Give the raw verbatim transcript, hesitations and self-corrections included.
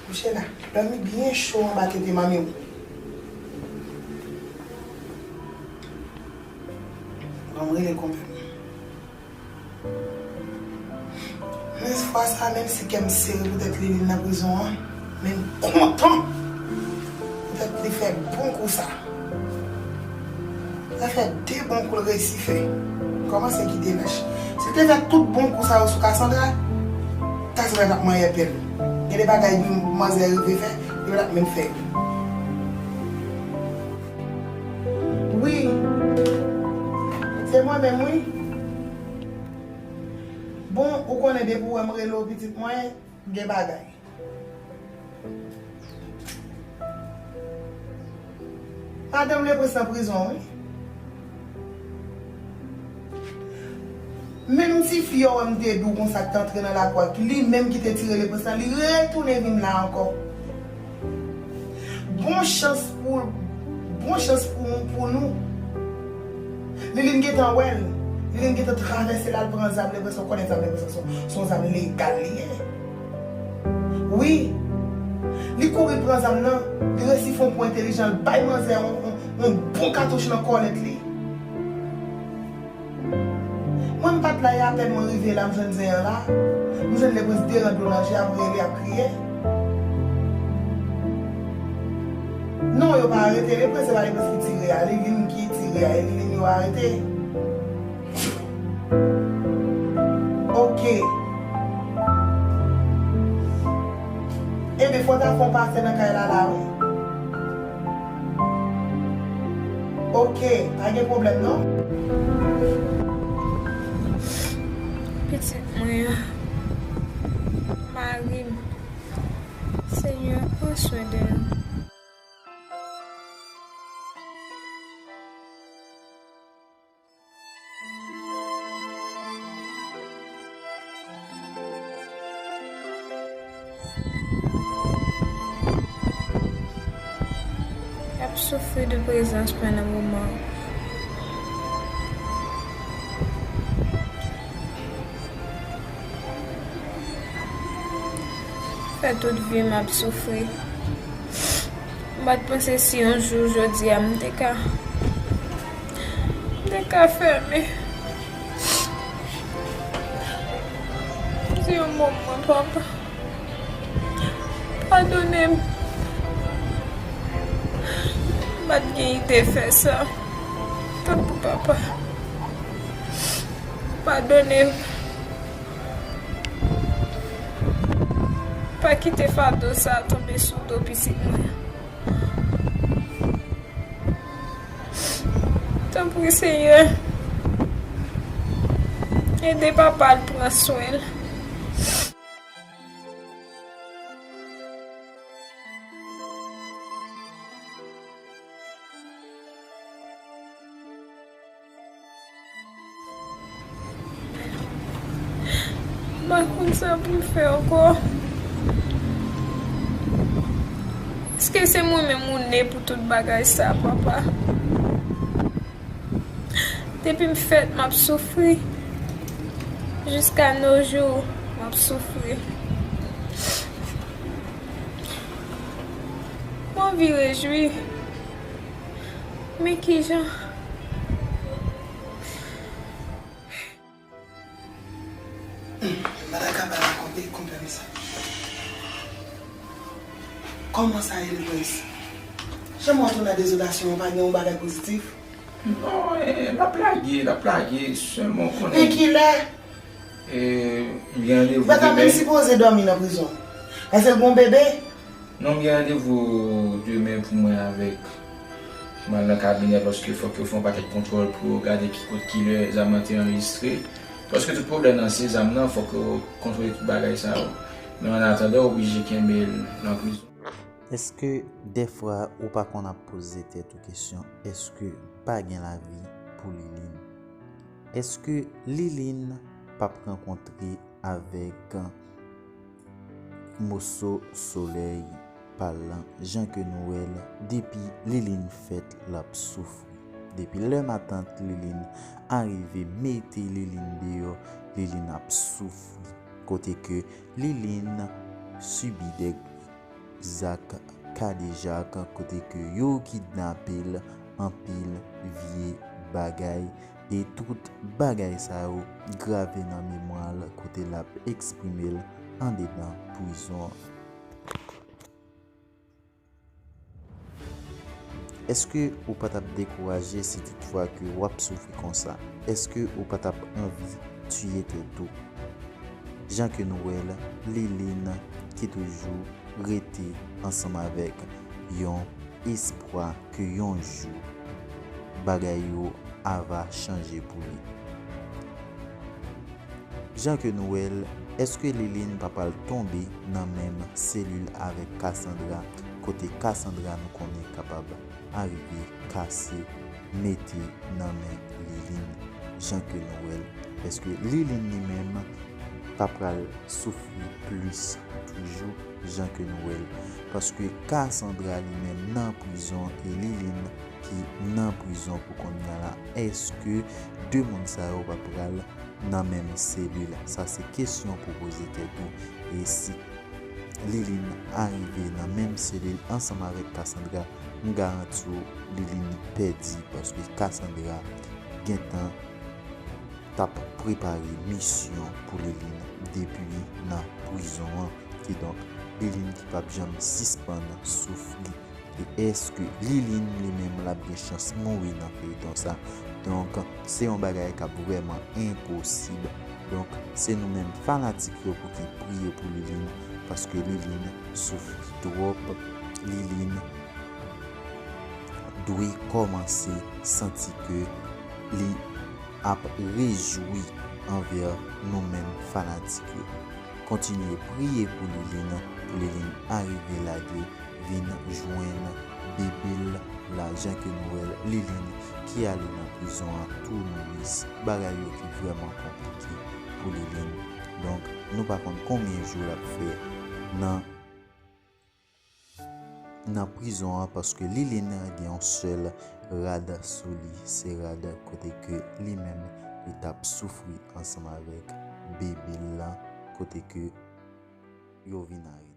Kouche la, dòmi byen cho anba tete manmi w. Ban m rele konpè m. Men fwa sa, menm si kè m sere poutèt Liline nan prizon an, men m kontan poutèt li fè bon kou sa. Sa fè de bon kou l reyisi fè. Kòmanse kite lach. Si l te fè tout bon kou sa yo sou Cassandra, Cassandra t ap manyè pè l. Gen de bagay manzè rive fè, li pa t ap menm fè yo. Wi. Se mwen menm, wi. Bon, ou konnen depi w wè m rele w pitit mwen, gen bagay. Madanm Leprens nan prizon, wi. Menm tifi yo wè m te di w konsa ki te antre nan lakou a, li menm ki te tire Leprens lan, li retounen vin la ankò. Bon chans pou, bon chans pou, pou nou. Liline gentan wè l. Liline gentan travèse l al pran zam Leprens lan, konnen zam Leprens lan se yon, se yon zam legal li ye. Wi. Li kouri pran zam nan, li resi fè yon kou entelijan, l bay manzè yon, yon, yon bon katouch nan kòlèt li. Mwen m pa t la, e apèn mwen rive la, m jwenn zen an la. M jwenn Leprens derann dlo nan je, ap rele, ap kriye. Non, yo pa arete Leprens, se pa Leprens ki tire a, Liline ki tire a, e Liline yo arete. Oke. Ebyen, fò ta fè yon pase nan kay la la, wi. Oke, pa gen pwoblèm non. Pitit mwen an, mari m, Senyè, pran swen de nou. Y ap soufri de prezans pandan moman. Fè tout vi m ap soufri. M pa t panse si yon jou jodi a m te ka, m te ka fèmen. Di yon mo mwen, papa. Padone m. M pa t gen ide fè sa. Tanpri, papa. Padone m. Pa kite fado sa a tonbe sou do pitit mwen. Tanpri, Senyè, ede papa l pran swen l. M pa konn sa pou m fè ankò. Èske se mwen menm ou ne pou tout bagay sa, papa? Depi m fèt, m ap soufri. Jiska no jou, m ap soufri. M anvi rejwi. Men kijan? M pa ta ka bay akonte konpè m sa. Kòman sa ye, Leprens? Jan m wè w tou nan dezolasyon an, pa gen yon bagay pozitif? Non, eh, l ap lage, l ap lage, sèlman w konnen. Men kilè? Eh, m gen randevou demen. Papa menm sipoze dòmi nan prizon. Paske l gon bebe. Non, m gen randevou demen pou mwen avèk, m al nan kabinè paske fòk yo fè yon pakèt kontwòl pou yo gade ki kote, kilè zam nan te anrejistre. Paske tout pwoblèm nan se zam nan, fòk yo kontwole tout bagay sa yo. Men annatandan, yo oblije kenbe l nan prizon. Èske dèfwa ou pa konn ap poze tèt ou kesyon, èske pa gen lavi pou Liline? Èske Liline p ap rankontre avèk moso solèy pa l lan, jan ke nou wè l, depi Liline fèt, l ap soufri. Depi lè matant Liline arive mete Liline deyò, Liline ap soufri. Kote ke Liline sibi dè gri. zak kadejak, kote ke yo kidnape l, anpil vye bagay, e tout bagay sa yo grave nan memwa l kote l ap eksprime l andedan prizon an. Èske ou pa t ap dekouraje si toutfwa ke w ap soufri konsa? Èske ou pa t ap anvi tiye tèt ou? Jan ke nou wè l, Liline ki toujou rete ansanm avèk yon espwa ke yon jou bagay yo ava chanje pou li. Jan ke nou wè l, èske Liline pa pral tonbe nan menm selil avèk Cassandra, kote Cassandra nou konnen kapab arive kase, mete nan men Liline, jan ke nou wè l? Èske Liline li menm pa pral soufri plis toujou, jan ke nou wè l? Paske Cassandra li menm nan prizon e Liline ki nan prizon pou kounye a la, èske de moun sa yo pa pral nan menm selil? Sa se kesyon pou poze tèt ou. E si Liline arive nan menm selil ansanm avèk Cassandra, m garanti w Liline pèdi, paske Cassandra gentan t ap prepare misyon pou Liline depi nan prizon an. Kidonk, Liline ki p ap janm sispann soufri. E èske Liline li menm l ap gen chans mouri nan feyton sa? Donk, se yon bagay k ap vrèman enposib. Donk, se nou menm fanatik yo pou ki priye pou Liline, paske Liline soufri twòp. Liline dwe kòmanse santi ke li ap rejwi anvè nou menm fanatik yo. Kontinye priye pou Liline, pou Liline arive lage vin jwenn bebe l la, jan ke nou wè l, Liline ki ale nan prizon an tou nouris. Bagay yo ki vrèman konplike pou Liline. Donk, nou pa konn konbyen jou l ap fè nan, nan prizon an, paske Liline gen yon sèl rad sou li. Se rad kote ke li menm li t ap soufri ansanm avèk bebe l la, kote ke yo vin arive.